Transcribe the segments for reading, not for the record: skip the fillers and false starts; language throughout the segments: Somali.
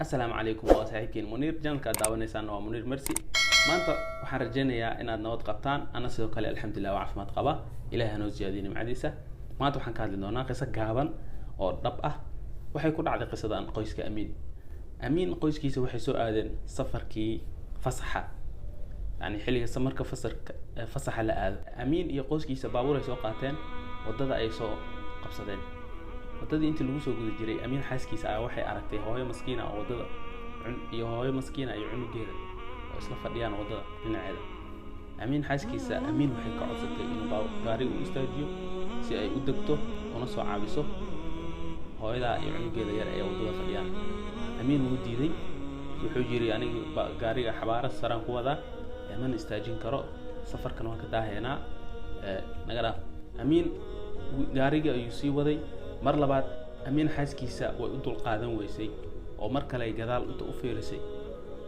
Assalaamu calaykum, waa saaxiibkiin Muniir. Channelka aad daawanaysaana waa Muniir Mercy. Maanta waxaan rajaynayaa inaad nabad qabtaan, ana sidoo kale alxamdulilah waa caafimaad qaba. Ilahi hanoo ziyaadiyo nimcadiisa. Maanta waxaan ka hadli doonaa qiso gaaban oo dhab ah. Waxay ku dhacday qisadan qoyska Amiin. Amiin qoyskiisa waxay soo aadeen safarkii fasaxa, yani xilliga samarka fasarka fasaxa la aado. Amiin iyo qoyskiisa baabuur ay soo qaateen, waddada ay soo qabsadeen. Waddadii intii lagu soo guda jiray, Amiin xaaskiisa ayaa waxay aragtay hooyo maskiina oo waddada iyo hooyo maskiina iyo cunugeeda oo isla fadhiyaan waddada dhinaceeda. Amiin xaaskiisa Amiin waxay ka codsatay inuu gaariga u istaajiyo si ay u degto una soo caawiso hooyadaa iyo cunugeeda yar ee waddada fadhiyaan. Amiin wuu diiday, wuxuu yiri aniga gaariga xabaaro saraan ku wadaa, mana istaajin karo, safarkan waan ka daahaynaa, naga dhaaf. Amiin gaariga ayuu sii waday. Mar labaad Amiin xaaskiisa way u dulqaadan weysay oo mar kale ay gadaal inta u fiirisay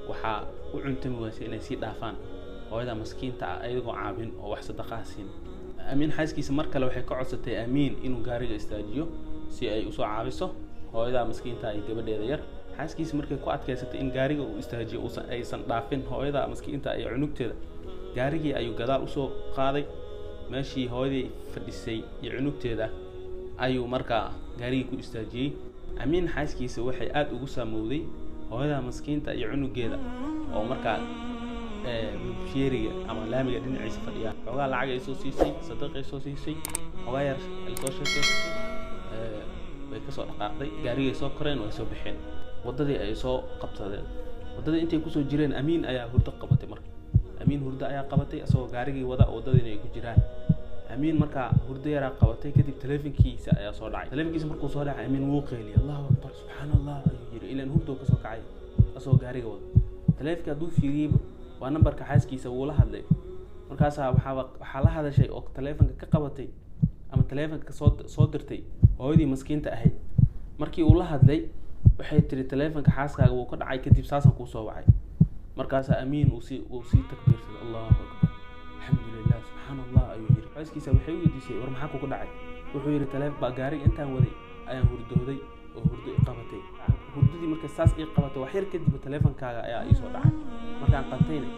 waxaa u cuntami weysay inay sii dhaafaan hooyada maskiinta ah ayagoo caawin oo wax sadaqaha siin. Amiin xaaskiisa mar kale waxay ka codsatay Amiin inuu gaariga istaajiyo si ay usoo caawiso hooyada maskiinta iyo gabadheeda yar. Xaaskiisa markay ku adkaysatay in gaariga uu istaajiyo uusan aysan dhaafin hooyada maskiinta iyo cunugteeda, gaarigii ayuu gadaal usoo qaaday. Meeshii hooyadii fadhisay iyo cunugteeda ayuu markaa gaarigii ku istaajiyey. Amiin xaaskiisa waxay aada ugu saamowday hooyada maskiinta iyo cunugeeda oo markaa sheeriga ama laamiga dhinaciisa fadhiyaan. Xoogaa lacag ay soo siisay, sadaqa ay soo siisay, xoogaa yar ay soo sheekeysatay, way kasoo dhaqaaqday. Gaarigay soo koreen, way soo baxeen, waddadii ay soo qabsadeen. Waddadii intay kusoo jireen Amiin ayaa hurdo qabatay. Marka Amiin hurdo ayaa qabatay isagoo gaarigii wada, waddadiina ay ku jiraan. Amiin markaa hurdo yaraa qabatay, kadib taleefankiisa ayaa soo dhacay. Taleefankiisa markuu soo dhacay, Amiin wuu qeyliyay. "Allahu akbar, subxaan Allah," ayuu yiri, ilaan hurdoo kasoo kacay asagoo gaariga wada. Taleefanka hadduu fiiriyeyba waa nambarka xaaskiisa, wuu la hadlay. Markaasaa waxaa la hadashay oo taleefanka ka qabatay ama taleefanka soo dirtay hooyadii maskiinta ahayd. Markii uu la hadlay waxay tiri, "Taleefanka xaaskaaga wuu ka dhacay, kadib saasaan kuu soo wacay." Markaasaa Amiin uu sii takbiirsaday. "Allahu akbar, alxamdulilah, subxaan Allah," ayuu yiri. Xaaskiisa waxay weydiisay, "War maxaa kugu dhacay?" Wuxuu yiri, "Taleef baa gaariga intaan waday ayaan hurdooday oo hurdo i qabatay. Hurdadii markay saas ii qabatay, wax yar kadib taleefankaaga ayaa ii soo dhacay. Markaan qabtayna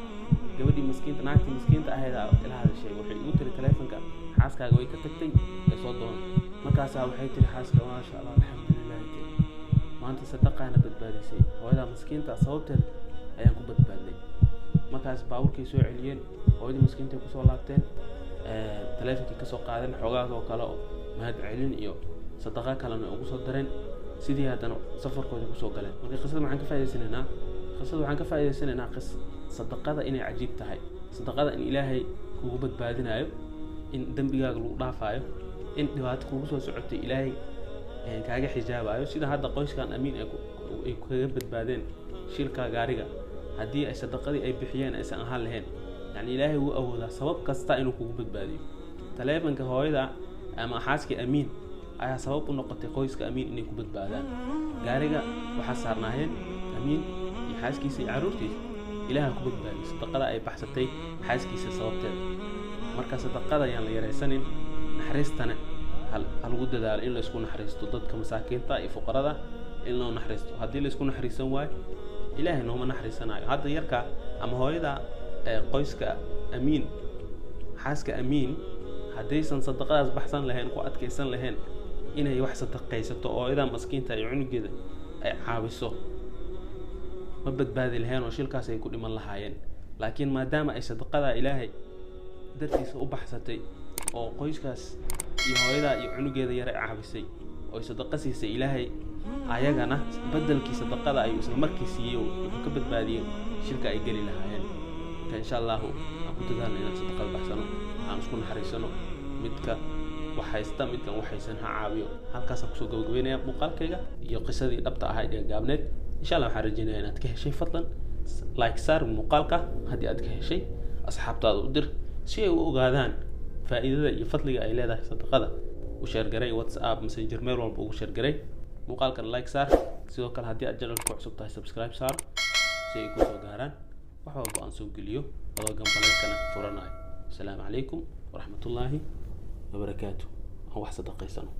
gabadhii maskiinta, naagtii miskiinta ahayd aa ila hadashay. Waxay igu tiri taleefanka xaaskaaga way ka tagtay ee soo doon." Markaasaa waxay tiri xaaska, "Maasha Allah, alxamdulilah," tiri, "maanta sadaqaana badbaadisay, hooyadaa maskiinta sababteed ayaan ku badbaadnay." Markaas baabuurkay soo celiyeen, hooyadii maskiintay kusoo laabteen, taleefankii kasoo qaadeen, xoogaas oo kale oo mahad celin iyo sadaqa kalena ugu soo dareen. Sidii haddana safarkoodii kusoo galeen. Marka qisada maxaan ka faa'idaysanaynaa? Qisada waxaan ka faa'idaysanaynaa sadaqada inay cajiib tahay, sadaqada in Ilaahay kugu badbaadinayo, in dembigaaga lagu dhaafayo, in dhibaato kugu soo socotay Ilaahay kaaga xijaabayo, sida hadda qoyskan Amiin ay kaga badbaadeen shilka gaariga. Haddii ay sadaqadii ay bixiyeen aysan ahaan lahayn, yani Ilaahay wuu awoodaa sabab kasta inuu kugu badbaadiyo. Taleefanka hooyada ama xaaskii Amiin ayaa sabab u noqotay qoyska Amiin inay ku badbaadaan. Gaariga waxaa saarnaayeen Amiin iyo xaaskiisa iyo carruurtiisa. Ilaaha ku badbaadiyay sadaqada ay baxsatay xaaskiisa sababteeda. Marka sadaqada ayaan la yaraysanin, naxariistana ha lagu dadaalo in laysku naxariisto dadka masaakiinta iyo fuqarada, in loo naxariisto. Haddii laysku naxariisan waayo, Ilaahay nooma naxariisanayo. Hadda yarka ama hooyada qoyska Amiin, xaaska Amiin, haddaysan sadaqadaas baxsan lahayn, ku adkaysan lahayn inay wax sadaqaysato oo hooyada maskiinta iyo cunugeeda ay caawiso, ma badbaadi lahayn oo shilkaas ay ku dhiman lahaayeen. Laakiin maadaama ay sadaqada Ilaahay dartiisa u baxsatay oo qoyskaas iyo hooyadaa iyo cunugeeda yar ay caawisay oo ay sadaqa siisay, Ilaahay ayagana bedelkii sadaqada ayuu isla markii siiyey oo wuxuu ka badbaadiyey shilka ay geli lahaayeen. Marka insha Allahu aan ku dadaalno inaan sadaqada baxsano, aan isku naxariisano. Midka wax haysta midkan wax haysan ha caawiyo. Halkaasaan kusoo gabagabeynaya muuqaalkayga iyo qisadii dhabta ahayd ee gaabneed. Insha Allah waxaan rajeynaya inaad ka heshay. Fadlan like saar muuqaalka haddii aad ka heshay, asxaabtaada u dir si ay u ogaadaan faa'iidada iyo fadliga ay leedahay sadaqada. U share garay WhatsApp, Messenger, meel walba ugu share garay muuqaalkan, like saar. Sidoo kale haddii aad channelka ku cusub tahay, subscribe saar si ay kusoo gaaraan wax walba aan soo geliyo, adoo gambaleelkana furanayo. Asalaamu calaykum waraxmatullaahi wabarakaatu. Aan wax sadaqaysano.